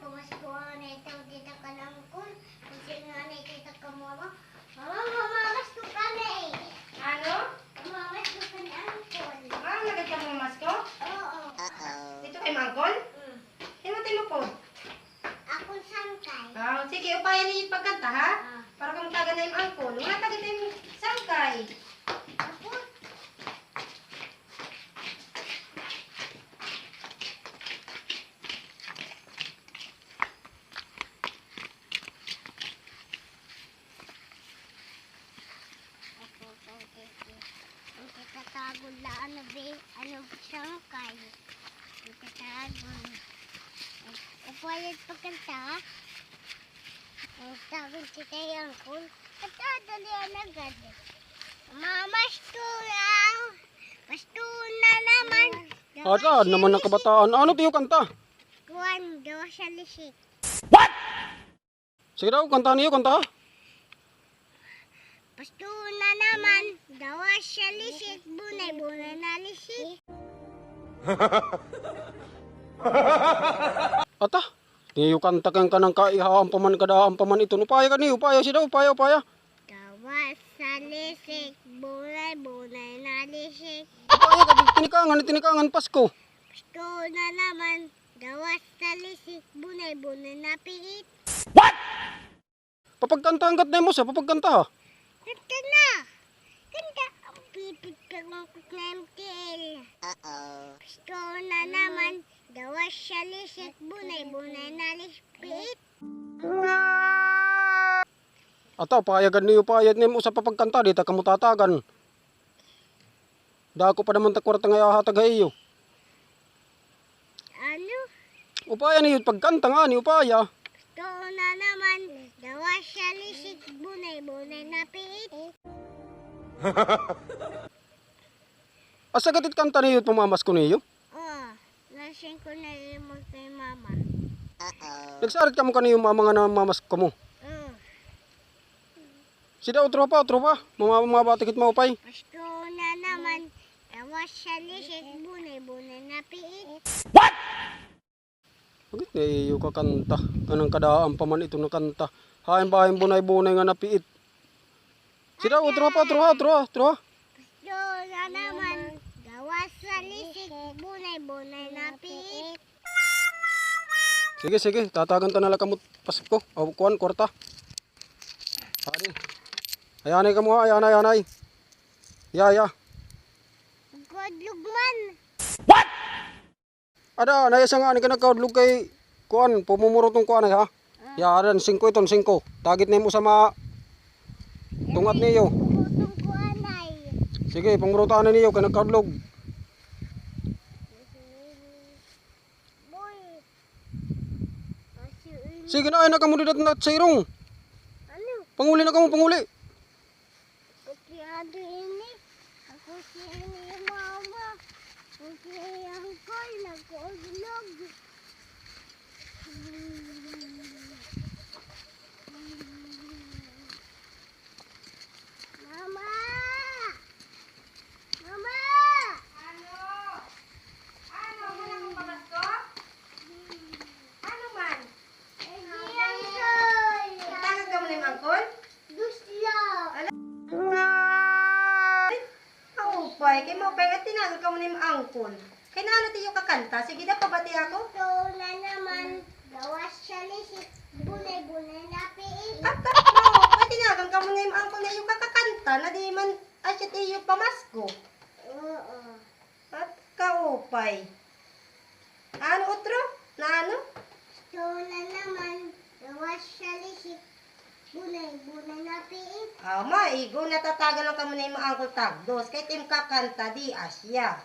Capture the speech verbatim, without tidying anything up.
Pamasko anay ito, tita, kan angkol. Kung sino anay, tita, kan mama. Mama, mamamasko kami. Ano? Mamamasko kami, angkol. Ah, nagad ka mamamasko? Oo. Dito kay angkol? Mm. Himo, himo po. Akon sangkay. Ah, sige, upaya niyo pagkanta, ha? Ah. Para kamo tagan na im angkol. Wala tagan na im sangkay. Ako? Ako, ang titatago la, ano, be? Ano, sangkay? Ang titatago. Upaya pagkanta, ha? Ang tagon si Tay Angkol. At dadalian agad. Mamasko lang. Pasko na naman. Ada naman na kabataan. Ano it iyo kanta? Kuan, gawas sa lisik. What? Sige daw, kanta niyo, kanta. Pasko na naman, gawas sa lisik, bunay-bunay na lisik. Ata, niyo kanta kan kanang kaihaan pa man, kadaan pa man ito. Upaya ka niyo, upaya, sige daw, upaya, upaya. Gawas sa lisik, bunay-bunay na lisik. Upaya ka, tinikangan, tinikangan, Pasko. Pasko na naman, gawas sa lisik, bunay-bunay na piit. What? Papagkantahan kat na mo sa papagkantaha. Kanta na. Kanta. Ang pipit ka ng M T L. Uh-oh. Pasko na naman, gawas sa lisik, bunay-bunay na lisik, piit. Ata, payagan niyo, payat niyo sa papagkanta, di ta kamo tatagan. Dako pa naman ta kwarta nga ihahatag ha iyo. Ano? Upaya niyo pagkanta ngani, upaya. Gusto na naman, gawas sa lisik, bunay-bunay na piit. Asa gad it kanta niyo, pamamasko niyo? Oh, lasing ko na imo kay mama. Nagsarit kamo kan iyo mama nga namamasko kamo? Oh. Sige, utro pa, utro pa. Mama, mama, batikit maupay. Pasko na naman. Gawas sa lisik, bunay-bunay na piit. What? Bakit na iyo kakanta? Kanang kadaan pa man ito nakanta. Hain ba, hain bunay-bunay nga napiit? Sige, utro pa, utro ha, utro ha, utro ha. Pasko na naman. Gawas sa lisik, bunay-bunay na piit. Sige, sige, tatagan ta na la kamo Pasko. O, kuan, kwarta. Adi. Ay, anay kamo, ay, anay, anay. Ya, ya. Good lugman. What? Ada, naya sa nga, ani ka nagkaudlog kay, kuan, pumumurot ng kuan ay, ha? Ah. Ya, adan, singko iton, singko. Tagit na imo sa ma-, tungat niyo. Putong kuan ay. Sige, pangurutahan niyo, kay nagkaudlog. Boy. Sige na, ay na kamo didat na sa irong. Ano? Panguli na kamo, panguli. Pati adi ini, ako si ini mama, ako si uncle, nag-uulog. Mama! Mama! Ano? Ano? Ano man? Ano man? Tatagan kamo na im angkol? Dusla. Ala. Ay, maupay. Kay maupay nga tinagan kamo na im angkol. Kay naano it iyo kakanta? Sige daw, pabati ako. Ito na naman. Gawas sa lisik. Bunay-bunay na piit. At tatlo. Kay tinagan kamo na im angkol nga iyo kakakanta. Na di man asya it iyo pamasko. Oo. At kaupay. Ano utro? Na ano? Ito na naman, gawas sa lisik, bunay-bunay na piit. Ama, igo, natatagan lang kamo na im angkol tagdos. Kay it im kakanta, di asya.